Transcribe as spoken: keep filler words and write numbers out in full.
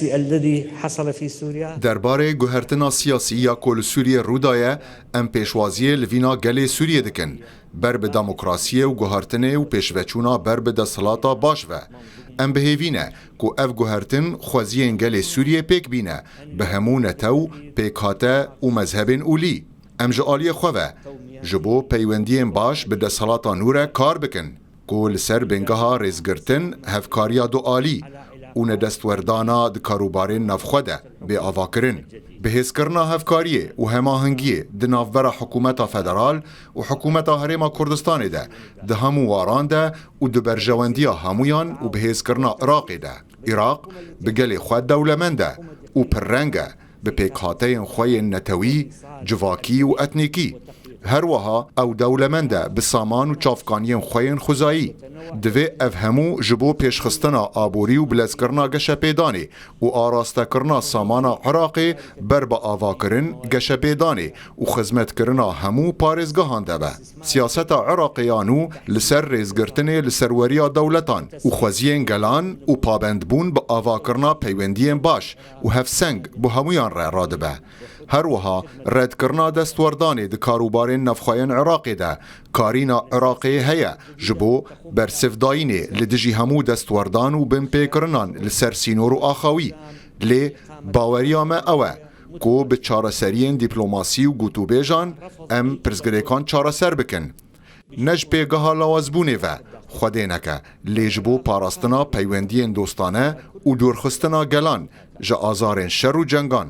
الذي حصل في سوريا. Derbarê guhertina siyasî ya ku li Sûriyê rû daye, em pêşwaziyê li vîna gelê Sûriyê dikin, ber bi demokrasiyê û guhartinê û pêşveçûna ber bi desthilata baş ve. Em bi hêvî ne ku ev guhertin xweziyên gelê Sûriyê pêk bîne, bi hemû netew, pêkhate û mezhebên olî. Em ji aliyê xwe ve ji bo peywendiyên baş bi desthilata nû re kar bikin, ku li ser bingeha rêzgirtin, hevkariya dualî û nedestwerdana di karûbarên navxwe de bê avakirin. Bihêzkirina hevkariyê û hemahengiyê di navbera hikûmeta federal û hikûmeta Herêma Kurdistanê de di hemû waran de û di berjewendiya hemûyan û bihêzkirina Iraqê de. Iraq bi gelê xwe dewlemend e û pirreng e, bi pêkhateyên xwe yên netewî, civakî û etnîkî. Her wiha ew dewlemend e bi saman û çavkaniyên xwe yên xwezayî. Divê ev hemû ji bo pêşxistina aborî û bilezkirina geşepêdanê û arastekirina samana Iraqê ber bi avakirin, geşepêdanê û xizmetkirina hemû parêzgehan de be. Siyaseta Iraqê ya nû li ser rêzgirtinê li serweriya dewletan û xweziyên gelan û pabendbûn bi avakirina peywendiyên baş û hevseng bo hemûyan re radibe. Her wiha redkirina destwerdanê di karûbarên navxweyên Iraqê de karîna Iraqê heye ji bo bersivdayînê li dijî hemû destwerdan û binpêkirinan li ser sînor û axawî. Lê baweriya me ew e ku bi çareseriyên dîplomasî û gotûbêjan em pirsgirêkan çareser bikin. Ne ji pêgeha lawazbûnê ve Xwedê neke, lê ji bo parastina peywendiyên dostane û dûrxistina gelan ji azarên şer û cengan.